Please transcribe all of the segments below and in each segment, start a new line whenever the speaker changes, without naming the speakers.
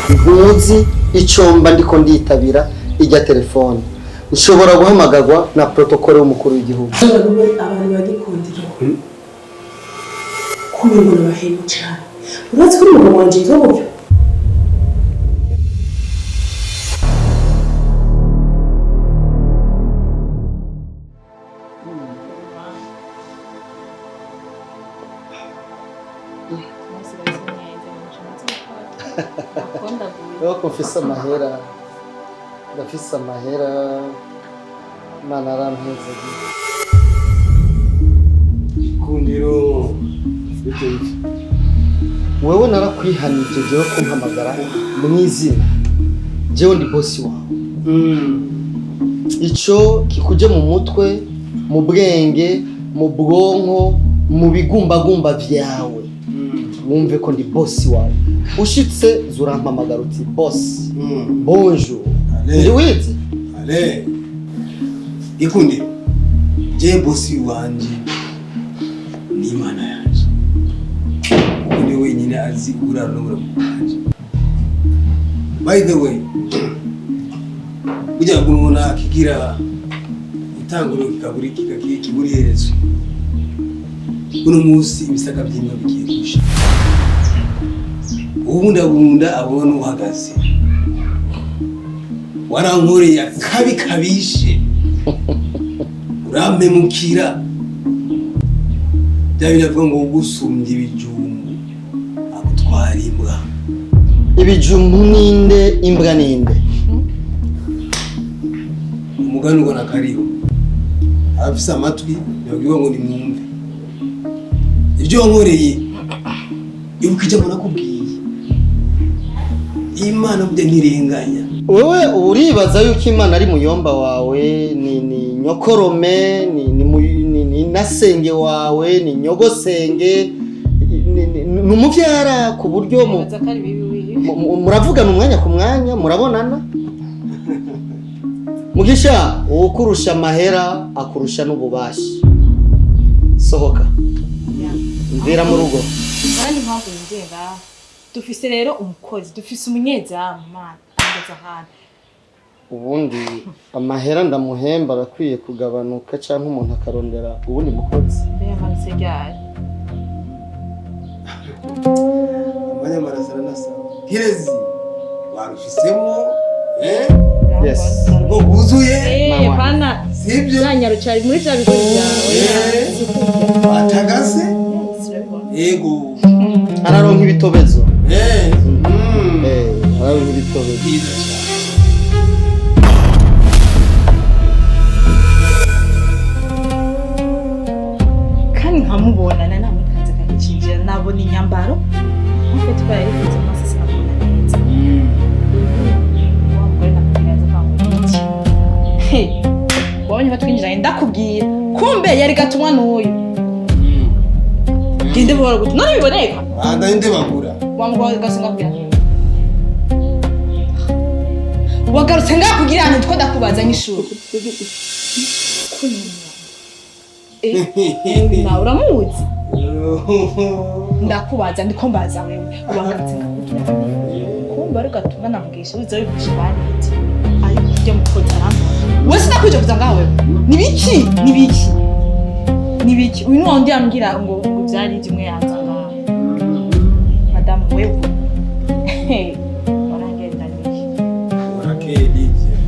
Ntuzi icyo mba ndiko nditabira ijya telefone. Nshobora guhamagarwa na protocole y'umukuru w'igihugu.
Abantu bagikundira kubera ngo nabahemu cyane. Urazi ko umugabo wanje yitwa gutyo?
Rero ko mfise amahera, ndafise amahera, Imana arampeza.
Ikundiro, bite bite?
Wewe narakwihanije jewe kumpamagara mu izina. Jewe ndi bosi wawe. Ico kikuje mu mutwe, mu bwenge, mu bwonko, mu bigumbagumba vyawe, wumve ko ndi bosi wawe. Ushitse zurampamagara uti: "Bosi, bonjour."
Ale.
Ndi wize.
Ale. Ikundiro. Je, bosi wanje ni Imana yanje. Kuko ni wenyine azi uburaro n'uburamuko bwanje. By the way, burya ngo umuntu akigira itanguro kikabura kikabura iherezo. Uno munsi ibisaka by'imbwa bigiye gusha. Ubundabunda abona uhagaze. Warankoreye akabi kabishe, urampemukira. Bya biravuga ngo ugusumbya ibijumbu agutwara imbwa.
Ibijumbu ninde? Imbwa ninde?
Umugani ubona kariho, abafise amatwi ntibabwirwa ngo nimwumve ibyo wankoreye. Ibuka ijambo nakubwiye: Imana burya ntirenganya.
Wewe uribaza yuko Imana ari muyomba wawe, ni nyokorome, ni nasenge wawe, ni nyogosenge, ni umuvyara ku buryo
Nibaza ko ari bibi wiwe.
Muravugana umwanya ku mwanya, murabonana. Mugisha, uwukurusha amahera akurusha n'ububasha. Sohoka, mvira mu rugo.
Kandi impamvu yinjiye ngaha, dufise rero umukozi, dufise umunyezamu, mana, ahagaze ahantu.
Ubundi amahera ndamuhemba arakwiye kugabanuka, cyangwa umuntu akarondera ubundi mukozi.
Mbe yamanutse ryari?
Amanyamaraso aranasaba kirezi warufisemo, eh?
Yes.
Ubwo bwuzuye.
Eh, bana.
Sibyo?
Zanyarucari muri vya bigori byawe.
Eh. Batagase.
Yes, urabibona.
Yego.
Araronka ibitobezo.
Eh.
Eh, araronka ibitobezo.
Byiza cyane.
Kandi nkamubona na namukanze kakicinjira, nabona inyambaro nkuko twari yifuza amaso, sinabona neza. Wa mugore nakubwira aza kwangura iki? He, wabonye ko twinjiranye, ndakubwira kumbe yari gatumwa n'uyu. Gende buhoro gute none biboneka?
Bandanye ndebagura.
Wa mugore gasenga kugira wagarutse ngaha kugira ngo two ndakubaza nk'ishuri. Eh, nawe uramuzi. Ndakubaza, ndiko mbaza wewe, wagarutse ngakugira kumbe ari gatumwa namugisha uza wigisha baniti ariko ujya mukozi arambona. Wewe sinakwije kuza ngaha. Wewe nibiki, nibiki, nibiki? Uyu ni wundi yambwira ngo byari imwe yaza ngaha. Madamu, wewe warangendaniye.
Urakeye Lydia.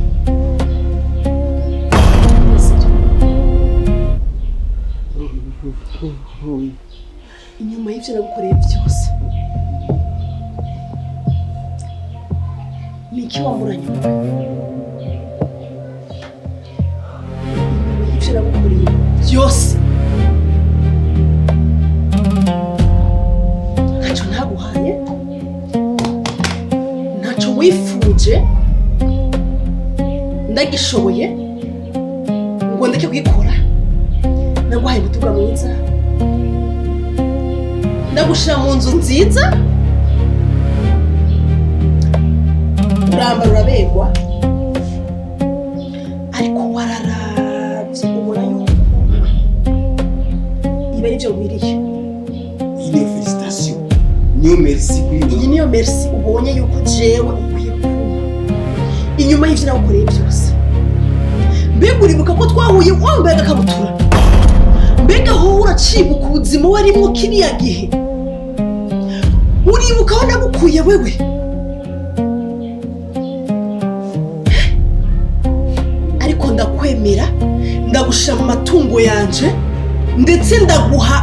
Inyuma y'ibyo nagukoreye byose, ni iki wamburanye? Inyuma y'ibyo nagukoreye byose, ntacyo ntaguhaye, ntacyo wifuje ndagishoboye ngo ndeke kuyikora. Naguhaye umutuga mwiza, ndagushira mu nzu nziza, urambara uraberwa, ariko wararavye ubona yuko ibi ari byo nkwiriye.
Iyi niyo félicitation, niyo Niyo merci kuri
Iyi niyo merci ubonye yuko jewe ukwiye kumpa inyuma y'ivyo nagukoreye byose? Mbega uribuka ko twahuye wambaye agakabutura? Mbega wowe uracibuka ubuzima warimwo kiriya gihe? Uribuka aho nagukuye wewe? Ariko ndakwemera, ndagushira mu matungo yanje, ndetse ndaguha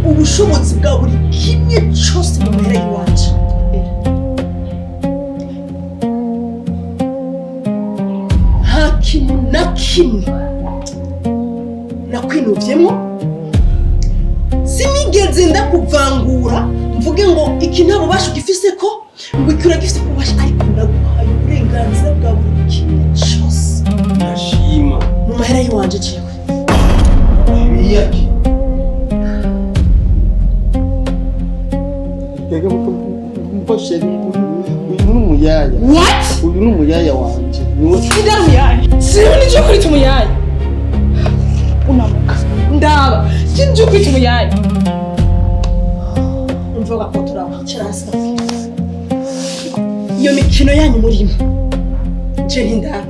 ubushobozi bwa buri kimwe cyose mu mahera y'iwanje. Nta kintu na kimwe nakwinuvyemo, sinigeze ndakuvangura mvuge ngo iki nta bubasha ugifise ko ngo iki uragifise ko ububasha, ariko ndaguhaye uburenganzira bwa buri kimwe cyose
Ndashima.
mu mahera y'iwanje jewe.
Ibiyaki.
Mbo chéri, uyu ni umuyaya.
What?
Uyu ni umuyaya wanje, niwe.
Ndari umuyaya? Siwe nije kwita umuyaya. Unamuka ndaba sinje kwita umuyaya.
Umva ko turawicara hasi ndakubwira. Iyo mikino yanyu murimo je ntindaba.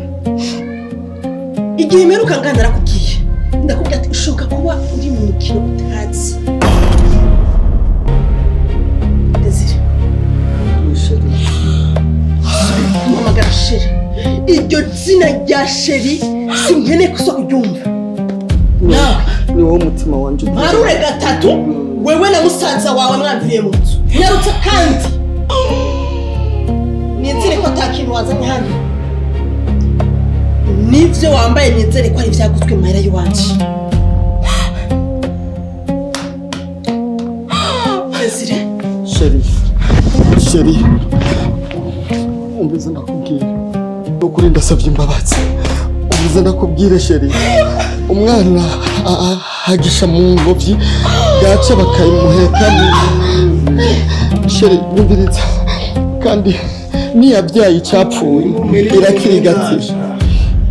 Igihe mperuka ngana narakubwiye, ndakubwira ati ushoboka kuba uri mu mukino utazi. Desire,
Chéri.
Mpamagara chéri. Iryo zina rya chéri sinkeneye kuza kuryumva nawe.
Ni wowe umutima wanje utera.
Mparure gatatu, wewe na musaza wawe mwamviriye mu nzu. Nyarutse, kandi nizere ko ata kintu wazanye hano. N'ivyo wambaye nizere ko ari ivyaguzwe mu mahera y'iwanje. Desire.
Chéri, chéri, umvize ndakubwira, nukuri ndasabye imbabazi. Umvize ndakubwire chéri, umwana agisha mu ngobyi bwaca bakayimuheka. Chéri, nyumviriza, kandi niyabyaye icyapfuye irakirigatira,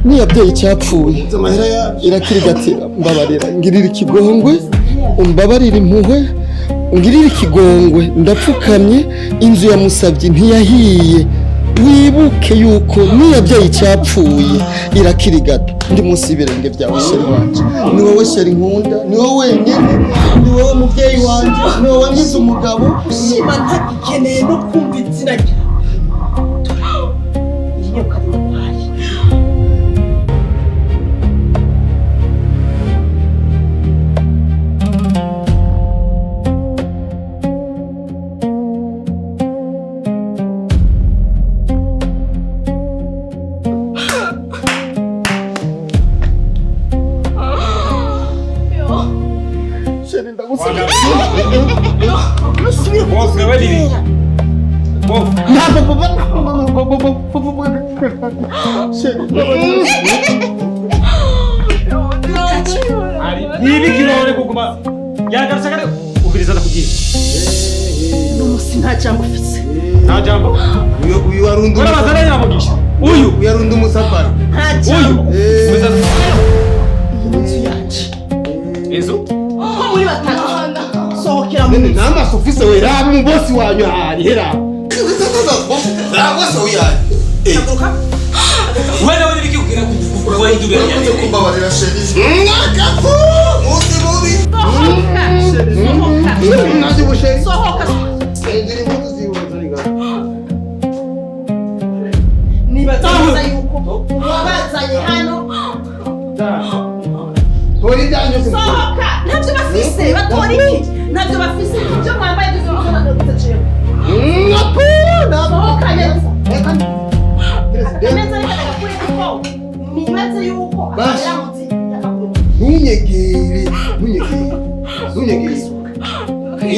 niyabyaye icyapfuye
Amahera yabyo.
irakirigatira. Mbabarira, ngirira ikigongwe, umbabarire impuhwe, ungirire ikigongwe, ndapfukamye. Inzu ya Musabye ntiyahiye. Wibuke yuko niyabyaye icyapfuye irakirigata. Ndi munsi y'ibirenge byawe chéri wanje. Ni wowe chéri nkunda, ni wowe wenyine, ni wowe mubyeyi wanje, ni wowe wangize umugabo.
Ushima ntagikeneye no kumva izina ryawe. Dore iyi nyoka ni.
Chéri, ndagusabye.
Nusubire.
Bof, babiri. Bof.
Ntabwo chéri.
Niba kuguma yagarutse kare ubiriza ndakubwira.
Uno musi nta jambo ufise.
Nta jambo.
Uyu arunda.
Urabaza neza namugisha. Uyu.
Uyu arunda umusafari.
Nta
Uyu.
jambo.
Ubiriza.
Iyi ni inzu yanje.
Inzu.
Ko muri batatu sohokera mu
Nene
nzu.
n'amaso ufise we, raba umubosi wanyu ahari hera. Raba uyaye.
Haguruka.
Wewe nawe nibiki kugira kuwahindurira.
Urakoze kumbabarira chéri.
Mwakafu! Musi mubi.
Sohoka, sohoka.
Nazi busheri.
Sohoka.
Inzira impuzu ziwe zariga.
Nibaza neza yuko wabazanye hano.
Tori ibyanyu.
Sohoka. Ntabyo bafise. Batora iki? Ntabyo bafise. Ibyo mwambaye byose nibyo naguze jewe.
Mwapu!
Sohoka neza.
Reka.
Akameza reka ndagakure kuko nibaze yuko
Basi.
akayamutse yakakure.
Ntunyegere, ntunyegere, ntunyegere.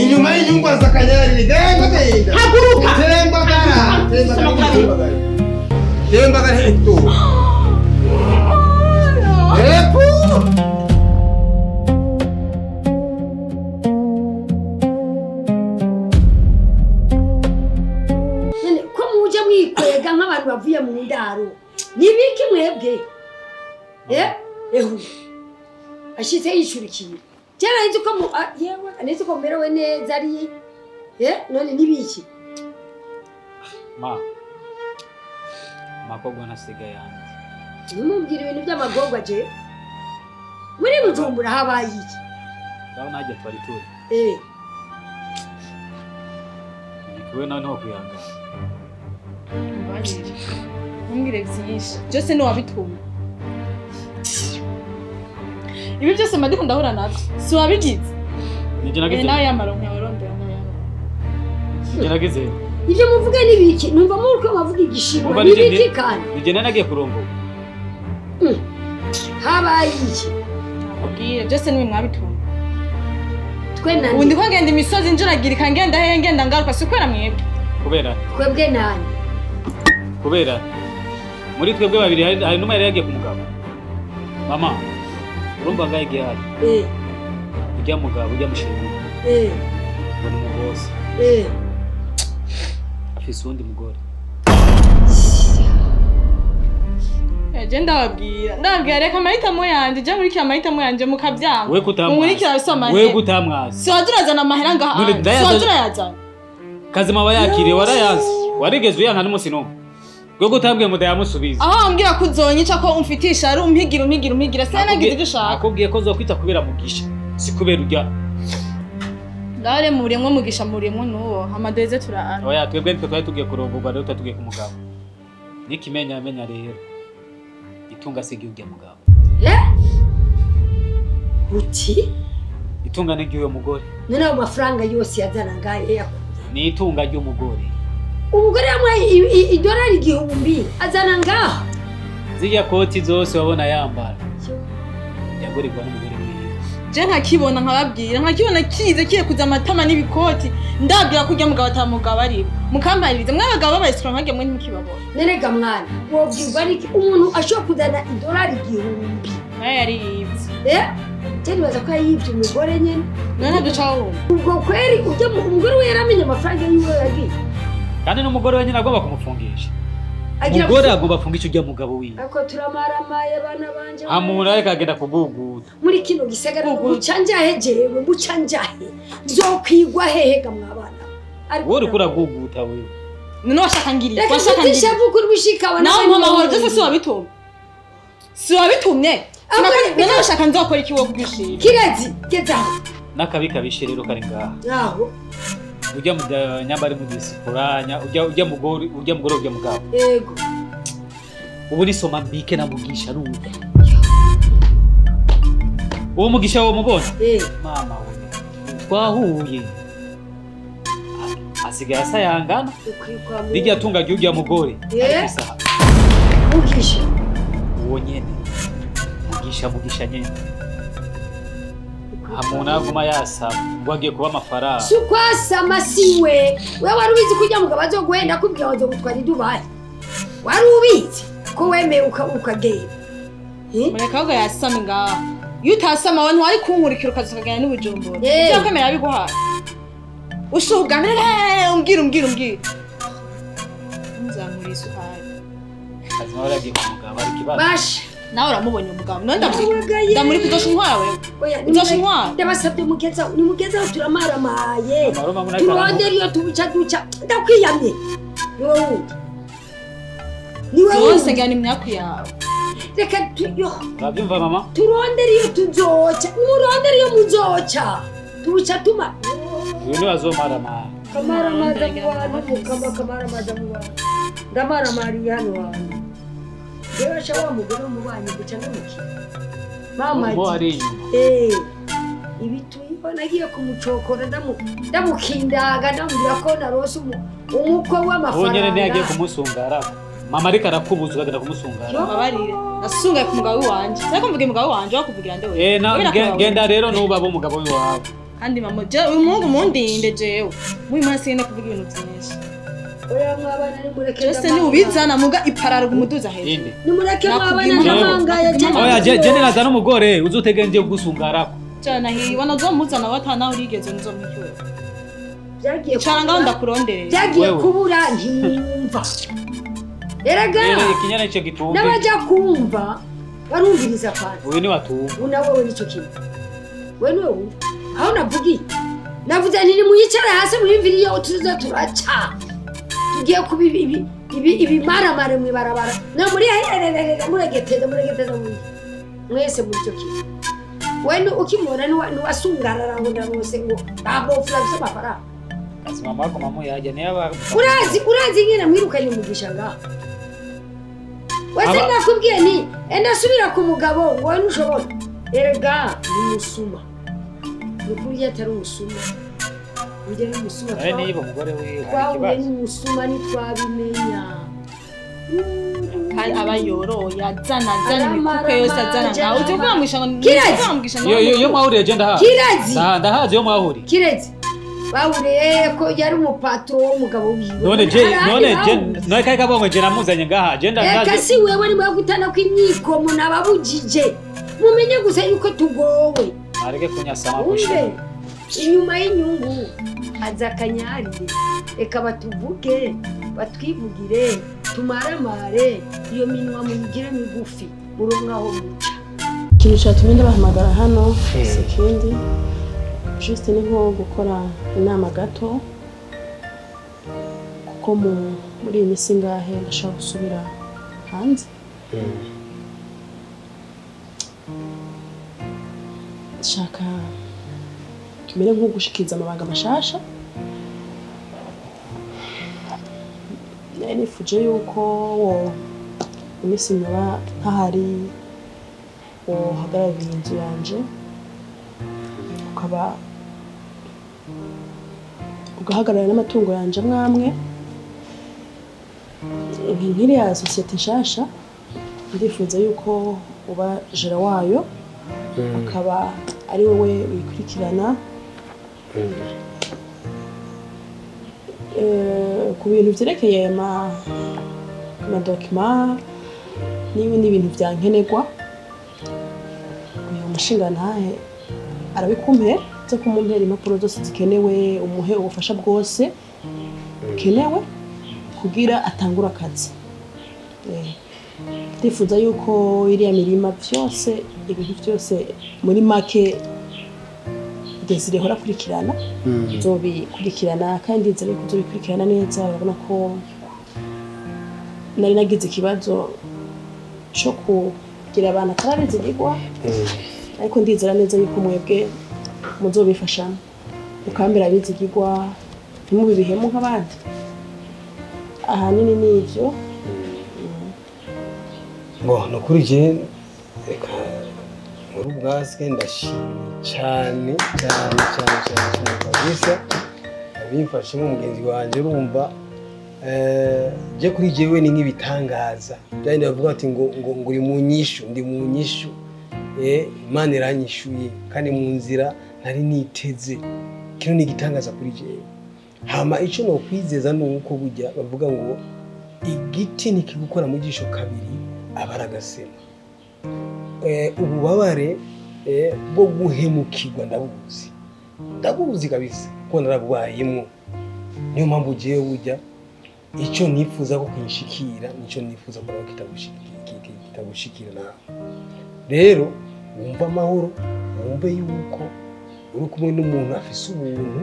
Inyuma y'inyungwa zakanyarire, temba genda.
Haguruka.
Temba gara, temba gara, temba gara. Temba gara hekto. Epu!
None ko muje mwikwega nk'abantu bavuye mu ndaro, nibiki mwebwe? Ehu ashitse yicurikiye. Kera nzi ko mu yewe nzi ko merewe neza ari None nibiki?
Ma makogwa nasiga yandi.
Ntimubwire ibintu by'amagorwa je. Muri Bujumbura habaye iki?
Ndabona hajya twari turi. Iwe nawe ntaho kwihangana.
Mbabarire. Ntumbwire byinshi. Byose ni wabituma. Ibi byose mba ndiko ndahura navyo. Si wabigize.
Nijye nagize.
Nawe yamaronka yawarondera nawe yamaronka.
Nijye nagize.
Ibyo muvuga ni biki? Numva muri ko bavuga igishimwa. Ni biki kandi?
Nijye nanagiye kurongora.
Habaye iki?
Ubwire byose ni mwabituma.
Twe nani?
Ubu ndiko ngenda imisozi njuragirika ngenda hehe ngenda ngaruka si kubera mwebwe.
Kubera?
Twebwe nani?
Kubera muri twebwe babiri hari numwe yari yagiye ku mugabo. Mama, urumva ngaye gihari. Ujya mugabo ujya mushimira. Ngo ni umugose. Afise uwundi mugore.
Je ndababwira. Ndababwira reka amahitamo yanje, je nkurikira amahitamo yanje mukavyanga.
We kutamwaza.
Munkurikira bisoma amahera.
We kutamwaza.
Si wadurazana amahera ngaha. Si wadurayazana.
Kazima wayakiriye warayanze. Warigeze uyanka n'umunsi n'umwe. Gwe gutambwiye ngo ndayamusubiza.
Aho wambwira ko uzonyica ko umfitisha ari umpigira umpigira umpigira se nagize ibyo ushaka.
Nakubwiye ko nzokwita kubera Mugisha, si kubera urya.
Ndare muremwe Mugisha muremwe nuwo amadeze turana.
Oya twebwe nitwe twari tugiye kurongorwa rero twari tugiye ku mugabo. Nikimenya amenya rero. Itunga si iry'urya mugabo.
Uti?
Itunga ni iry'uyo mugore.
None ayo mafaranga yose yazana ngaye yakuye.
Ni itunga ry'umugore.
Umugore yamuhaye idolari 1000 azana ngaha.
Zirya koti zose wabona yambara. Yagurirwa n'umugore wiwe.
Je nkakibona nkababwira nkakibona kize kiye kuza amatama n'ibikoti ndabwira ko urya mugabo atamugabo ari. Mukambaririza mwabagabo babayisura nkagiye mwe ntimukibabona.
Nerega mwana wobwirwa niki umuntu ashobora kuzana idolari 1000?
Naye yari yivye.
Je nibaza ko yivye umugore nyene.
None duca wumva.
Ubwo kweri urya umugore we yaramenye amafaranga yiwe yagiye.
Kandi n'umugore we nyine agomba kumufungisha. Umugore agomba afungisha urya mugabo wiwe.
Ako turamaramaye bana banje.
Amura ariko agenda kuguguta.
Muri kino gisagara guca njahe jewe guca njahe. Nzokwigwa hehe ga mwabana.
Wowe uriko uraguguta wewe.
None washaka ngiri. Washaka ngiri.
Reka mvutisha bishika wana.
Nawe mama wawe byose si wabitumye. Si wabitumye. None washaka nzokora iki wo kubishira.
Kirezi geza.
Nakabi kabishe rero kari ngaha.
Naho.
Ujya nyambari mu disiporanya ujya mugore ujya mugore ujya mugabo.
Yego.
Ubu ni soma mbike na Mugisha nuko. Uwo Mugisha wo mubona? Mama we. Twahuye. Asigaye asayangana. Rijya tunga ry'ujya mugore.
Mugisha.
Uwo nyene. Mugisha Mugisha nyene. Amuna aguma yasaba ngo agiye kuba amafaranga.
Sukwasama siwe. Wewe wari ubizi kujya mugabo azoguhenda kubwira ngo azogutwara i Dubai. Wari ubizi ko wemeye ukagenda.
Mureka ahubwo yasame ngaha. Iyo utasama we ntwari kunkurikira ukaza ukagenda n'Ubujumbura. Ivyo kwemera biguhaye. Ushuga mbere umbwira umbwira umbwira. Nzamura isukari.
Kazima waragiye ku mugabo ari kibazo.
Basha.
Nawe uramubonye umugabo. None ndamuri kuzosha intwara wewe. Uzosha intwara.
Ndabasabye mugeza nimugeza turamaramaaye. Turondera iyo tubuca duca ndakwiyamye. Niwe wundi. Niwe
wundi. Ngira ni imyaku yawe.
Reka tuyo.
Urabyumva mama?
Turondera iyo tuzoca. Murondera iyo muzoca. Tubuca tuma.
Uyu ni wazomaramara.
Kamaramaza mu bantu mukama kamaramaza mu bantu. Ndamaramariye hano hantu. Rero wa mugore w'umubanyi guca n'umuki. Mama
ati
ibituyo nagiye kumucokora ndamukindaga ndamubwira ko narose umukwe w'amafaranga.
Uwo nyene ntiyagiye kumusungara. Mama ariko arakubuza ukagenda kumusungara.
Mbabarire. Nasungaye ku mugabo wanje. Ariko mvuge umugabo wanje wakuvugira nde wewe.
Genda rero nuba umugabo wiwawe.
Kandi mama je uyu muhungu mundinde jewe. Muyu munsi ngende kuvuga ibintu byinshi.
Oya mwabana nimureke.
Jose ni ubizana muga ipararo gumuduza hejuru.
Nimureke mwabana n'amangaya je.
Oya je neraza n'umugore uzotegenje gusungarako.
Cyana hibona uzomuzana watana urigeze nzomwikiwe.
Byagiye
cyara ngaho ndakurondereye.
Byagiye kubura ntimwumva. Erega
ikinyana cyo gitumve.
N'abajya kumva barumviriza kwanza.
Uyu ni watumva.
Una wewe nico kintu. Wewe niwe wumva. Aho navugiye. Navuze nti nimuyicare hasi mwiyumvire iyo tuza turaca. Tugiye kuba ibimaramare mw'ibarabara. No muri hererere muregeteza muregeteza muri. Mwese muri icyo kintu. We ukimubona niwasungarara ngo ndarose ngo ntabwo afise amafaranga.
Kazi mama wako mama yaje niyo aba
Urazi nyine mwirukanye umugisha ngaho. Wese nakubwiye nti endasubira ku mugabo wowe ntushobora. Erega ni umusuma. Ni ukuri iyo atari umusuma. Ujya ni umusuma.
Niba umugore wiwe
twahuye n'umusuma ntitwabimenya.
Kandi aba yoroye azana imikupe yose azana ngaho. Uzi kuvuga ngo
Kirezi.
Yo mwahuriye je ndahazi.
Kirezi.
Ndahazi yo mwahuriye.
Kirezi. Bahuriye ko yari umupatro w'umugabo wiwe.
None je none kai kabongo je namuzanye ngaha je ndahazi.
Eka si wewe ni mwagutana kw'imyikomo nababujije. Mumenye gusa yuko tugowe.
Areke kunyasama kushe.
Inyuma y'inyungu haza akanyarire. Eka batuvuge batwivugire tumaramare iyo minwa muyigire migufi muronkaho muca.
Ikintu cyatumye ndabahamagara hano si ikindi, juste ni nko gukora inama gato, kuko muri iyi minsi ngahe ndashaka gusubira hanze. Nshaka tumere nko gushikiza amabanga mashasha. Nari nifuje yuko wo iminsi nyoba ntahari wohagararira inzu yanje, ukaba ugahagarara n'amatungo yanje amwamwe nk'iriya sosiyete nshasha. Ndifuza yuko uba jera wayo, akaba ari wowe uyikurikirana ku bintu vyerekeye amadokima n'ibindi bintu vyankenerwa. Uyu mushingantahe arabikumpera, zo kumumpera impapuro zose zikenewe, umuhe ubufasha bwose bukenewe kugira atangure akazi. Ndifuza yuko iriya mirima vyose, ibintu vyose muri make Desire hora kurikirana, nzobikurikirana kandi nzere kuzobikurikirana neza. Urabona ko nari nagize ikibazo cyo kugira abantu atarabizigirwa, ariko ndizera neza yuko mwebwe muzobifashamo mukambera abizigirwa, ntimubibihemu nk'abandi. Ahanini ni ivyo.
Bo nukuri je reka muri ubwaswe ndashimye cyane cyane cyane cyane kabisa abimfashemo mugenzi wanje. Urumva je kuri jewe ni nk'ibitangaza byandi bavuga ati ngo ngo uri mu nyishu, ndi mu nyishu. Imana iranyishuye kandi mu nzira nari niteze. Kino ni igitangaza kuri jewe. Hama ico no kwizeza nuko burya bavuga ngo igiti ntikigukora mu jisho kabiri abaragasema. Ububabare bwo guhemukirwa ndabuzi kabisa ko narabubayemo. Niyo mpamvu jewe burya icyo nifuza ko kinshikira nico nifuza ko kitagushikira nawe. Rero wumva amahoro, wumve yuko uri kumwe n'umuntu afise ubuntu,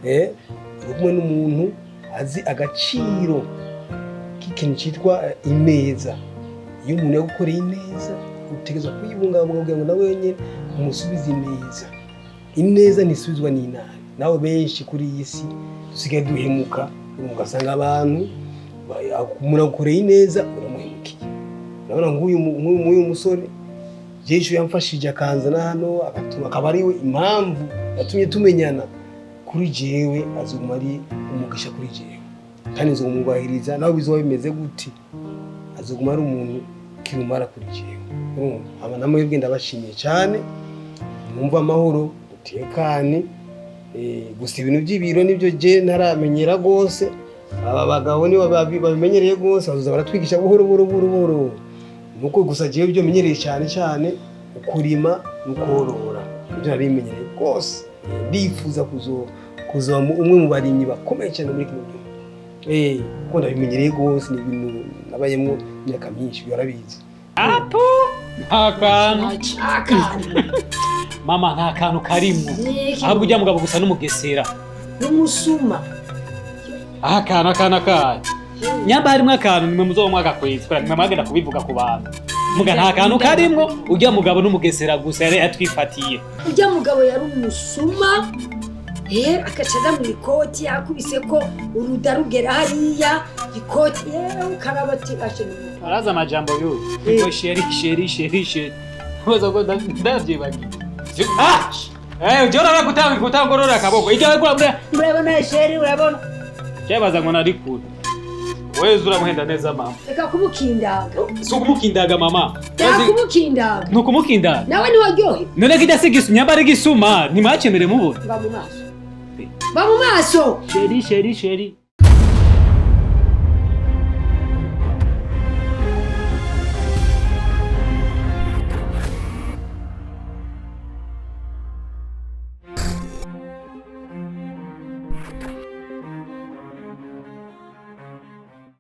uri kumwe n'umuntu azi agaciro k'ikintu cyitwa ineza. Iyo umuntu yagukoreye ineza utegerezwa kuyibungabunga kugira ngo nawe wenyine umusubize ineza. Ineza ntisubizwa n'inabi. Nawe benshi kuri iyi si dusigaye duhemuka, ugasanga abantu umuntu agukoreye ineza uramuhemukiye. Urabona nk'uyu musore Jeshu yamfashije akanzana hano, agatuma akaba ari we impamvu yatumye tumenyana. Kuri jewe azoguma ari umugisha kuri jewe, kandi nzomubahiriza nawe bizoba bimeze gute, azoguma ari umuntu kirumara kuri jewe. Aba namwebwe ndabashimiye cyane, mwumva amahoro utekane. Gusa ibintu by'ibiro nibyo je ntaramenyera gose. Aba bagabo nibo babimenyereye gose, bazoza baratwigisha buhoro buhoro buhoro buhoro. Nuko gusa jewe byo menyereye cyane cyane ukurima n'ukorora, ibyo narimenyereye gose. Ndifuza kuzoba umwe mu barimyi bakomeye cyane muri kino gihugu. Kuko ndabimenyereye gose, ni ibintu nabayemo imyaka myinshi, barabizi.
Apo akantu Mama, nta kantu karimwo.
Niki?
Ahubwo ujya mugabo gusa n'umugesera.
N'umusuma.
Aha akantu, akantu akahe? Nyamba harimwo akantu, nimwe muzoba mwagakwezi kubera nimwe mwagenda kubivuga ku bantu. Muga nta kantu karimwo, ujya mugabo n'umugesera gusa yari yatwifatiye.
Ujya mugabo yari umusuma, akaca aza mu ikoti akubise ko uruda rugera hariya ikoti, yewe ukaraba ati ashe ni umuntu.
Araza amajambo y'uyu ngo chéri, chéri, chéri, chéri, ubaza ko ndavyibagiye. Ah, eh, ujya urara gutanga kutangorora akaboko ijya urabona, urabona chéri, urabona cyabaza ngo nari kure. Weza uramuhenda neza, mama.
Reka kumukindaga.
Si ukumukindaga, mama.
Reka kumukindaga.
Ni ukumukindaga.
Nawe ntiwaryohe.
None kijya si igisu, nyamba ari igisuma ntimwacemere mubona.
Ba mu maso, ba mu maso.
Chéri, chéri, chéri.